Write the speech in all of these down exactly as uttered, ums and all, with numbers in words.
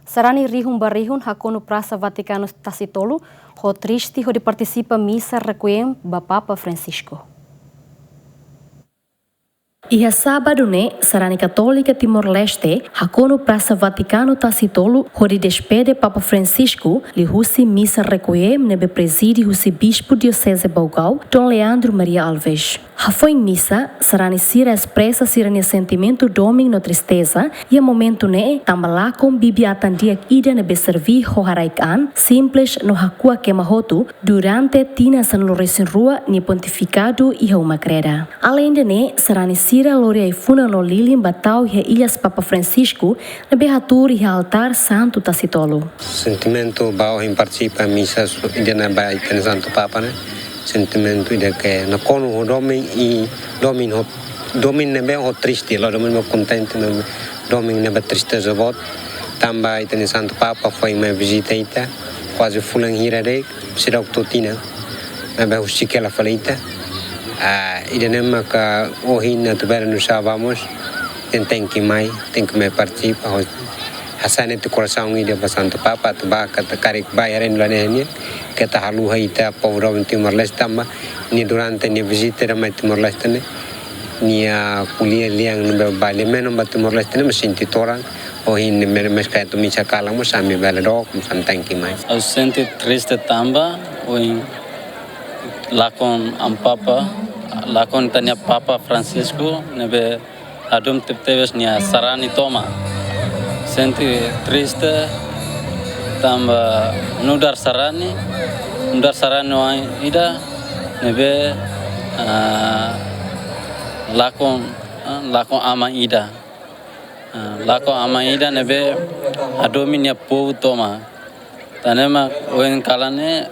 Sarani rihun ba rihun hakonu Prasa Vatikanu Tasi Tolu ho triste hodi partisipa misa requiem ba Papa Francisco. Iha sábadu ne'e, sarani Katólika Timor-Leste hakonu Prasa Vatikanu Tasi Tolu hodi despede Papa Francisco liuhusi misa requiem ne'ebé prezide husi Bispu Dioseze Baucau, Dom Leandro Maria Alves. Hafoin misa, sarani sira espresa sira-nia sentimentu domin no tristeza iha momentu ne'e, tanba lakon bibi-atan di'ak ida ne'ebé serví ho haraik-an, simples no hakuak ema hotu durante tinan sanulu-resin-rua nia pontifikadu iha uma kreda. Aleinde ne'e, sarani sira lori ai-funan no lilin ba tau iha illas Papa Francisco ne'ebé hatuur iha altár Santu Tasi Tolu. Sentimentu ba ohin partisipa misa su-, ida-ne'e ba ita-nia Santu Papa ne'e. Sentimentu ida ke nakonu ho domin i domin ho, domin ne'ebé ho triste, la'ós domin ne'ebé kontente, ne'ebé domin ne'ebé tristeza boot. Tanba ita-nia Santu Papa foin mai vizita ita, kuaze fulan hira de'it, seidauk to'o tinan. Ne'ebé husik hela fali ita. Ah, ida-ne'e maka ohin atu bele nu'usá ba mós, ita tenke mai, tenke mai partisipa, ho-, hasa'e netik korasaun ida ba Santu Papa, atu bá katak karik bá haree nia laran ne'e, keta haluha ita povu doben Timor-Leste tanba, nia durante nia vizita ida mai Timor-Leste ne'e, nia ko'alia lian ne'ebé ba lia-menon ba Timor-Leste ne'e, mós sente toran, ohin ne'e mós karik atu misa kalan mós ami bele dook, mós ami tenke mai. Ha'u sente triste tanba, ohin lakon ami Papa, lakon ita-nia Papa Francisco, ne'ebé hadomi tebetebes nia sarani tomak. Sente triste tanba nu'udar sarani, nu'udar sarani oan ida, ne'ebé, ah, lakon, ah, lakon aman ida. Ah, lakon aman ida ne'ebé hadomi nia povu tomak. Tan ne'e mak ohin kalan ne'e,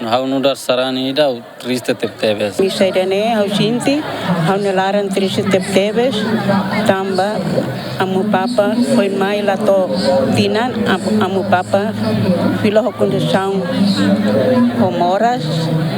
no ha'u nu'udar sarani ida ha'u triste tebetebes. Misa ida-ne'e ha'u sente, ha'u-nia laran triste tebetebes, tanba ami Papa foin mai la to'o tinan, am-, ami Papa fila ho kondisaun ho moras,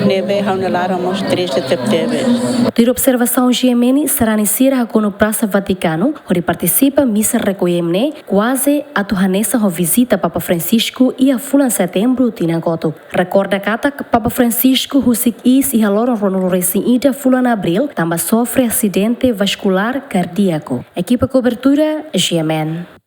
ne'ebé ha'u-nia laran mós triste tebetebes. Tuir observasaun G M N, sarani sira hakonu Prasa Vatikanu hodi partisipa misa requiem ne'e kuaze atu hanesan ho vizita Papa Francisco iha fulan Setembru tinan kotuk. Rekorda katak Papa Francisco husik iis iha loron ruanulu-resin-ida fulan Abríl tanba sofre asidente vaskulár kardíaku. Ekipa kobertura, G M N.